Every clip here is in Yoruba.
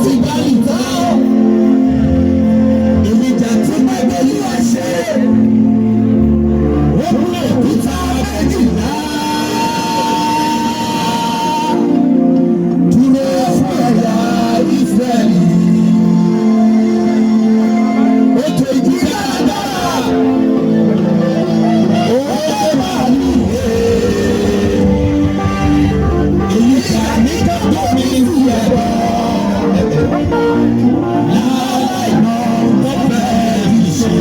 Ti Báálì tán. Èlíjà tún bá Olúwa ṣe. Ó mú òkúta 12. Dúró fún ẹ̀yà Ísírẹ́lì. Ó tó ìdí dáadáa. Ó wà ní Èlíjà ní ká bomi sí ẹbọ. Láì mọ tó fẹ́ fi ṣe.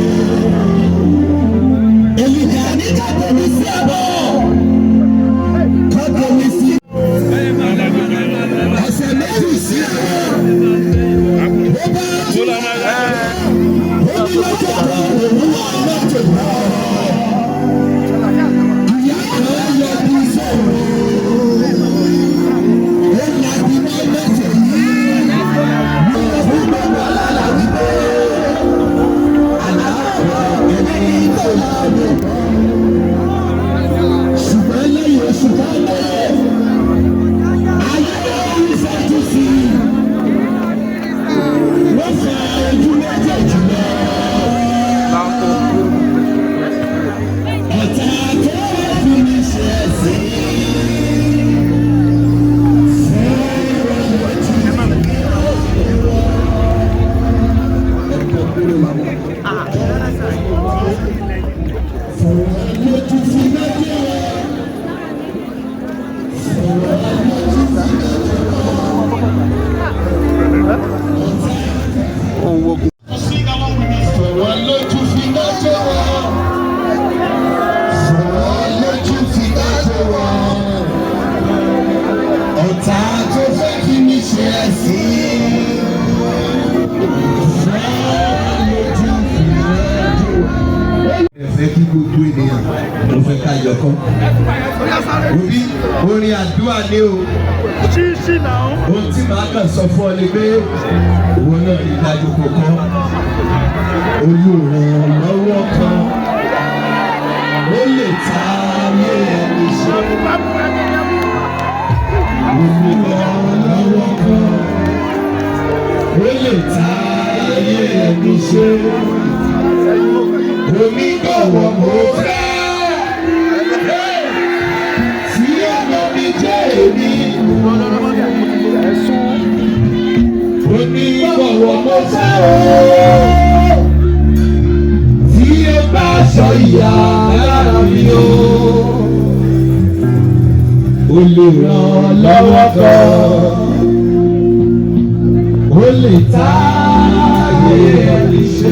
Èlíjà ní ká bomi sí ẹbọ. Ká bomi sí. Ọ̀sẹ̀ 2 sí ẹ̀wọ̀n. Ó bá ó ní lọ́jọ́ kan òun wà mọ́tò náà. Ìyá kan yọjú sọ̀rọ̀. Ó lagi mọ́ mọ́tò yìí. Fún gbogbo alálà wípé àlàáfíà èmi kò láàbò. Ṣùgbọ́n lẹ́yìn oṣù kan lé, ayé ń fẹ́jú sí i. Wọ́n fẹ́ ojú méjèèjì lọ. Ọ̀tá tó fi mi ṣe sí. Fẹ́ràn lójú. Ẹ̀kọ́ kúrò lọ́wọ́. Fọwọ́ lójú fi lójú. Fọwọ́ lójú fi lójú. Sing along with me. Fọwọ́ lójú fi lójú wọn. Fọwọ́ lójú fi lójú wọn. Ọ̀tá tó fẹ́ fi mí ṣe ẹ̀sín. Fọwọ́ lójú fi lójú wọn. Ẹ fẹ́ kí gbogbo ènìyàn, mo fẹ́ ká yọkọ́. Òbí orin àdúrà ni o. Ohun tí màá kàn sọ fún ọ ni pé ìwọ náà rí dájú kó kọ́. Olùrànlọ́wọ́ kan ó lè ta ayé ẹni ṣe. Olùrànlọ́wọ́ kan ó lè ta ayé ẹni ṣe. Onígbọ̀wọ́ mo fẹ́ tí ọmọ mi jẹ́ èmi. Onígbọ̀wọ́ mo fẹ́ o tí ó bá aṣọ ìyá lára mi o. Olùrànlọ́wọ́ kan ó lè ta ayé ẹni ṣe.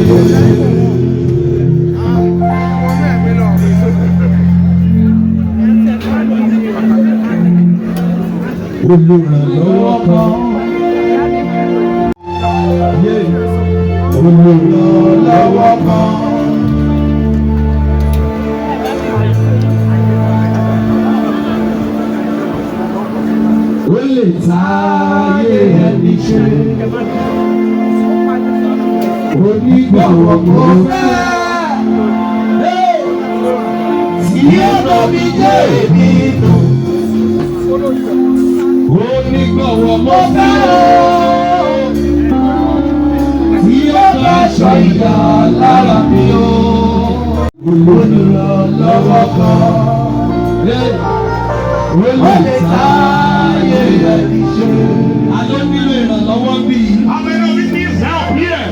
Olùrànlọ́wọ́ kan. Olùrànlọ́wọ́ kan. Ó lè ta ayé ẹni ṣe. Onígbọ̀wọ́ mo fẹ́. Tí ọ̀nà mi jẹ́ èmi nù. Onígbọ̀wọ́ mo fẹ́ o. Tí ó bá aṣọ ìyá lára mi o. Olùrànlọ́wọ́ kan. Ó lè ta ayé ẹni ṣe. A ló nílò ìrànlọ́wọ́ bíi. How many of you need help here?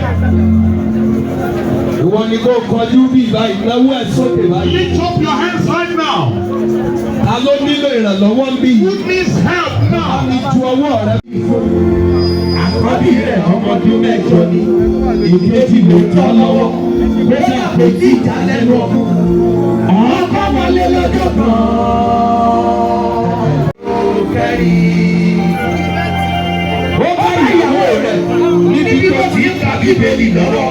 Ìwọ ni kò kọjú bí báyìí, náwó ẹ̀ sókè báyìí. Lift up your hands right now. Ta ló nílò ìrànlọ́wọ́ bí? Who needs help now? Ní ju ọwọ́ rẹ. Àkọ́bí rẹ̀ ọmọ ọdún 8 ni, ìkejì ló tọ́ lọ́wọ́. Kódà kò tí ì já lẹ́nu ọmọ. Ọkọ wọlé lọ́jọ́ kan. Ó kẹ́rì. Ó bá ìyàwó rẹ̀ níbi tó ti ń ka Bíbélì lọ́wọ́.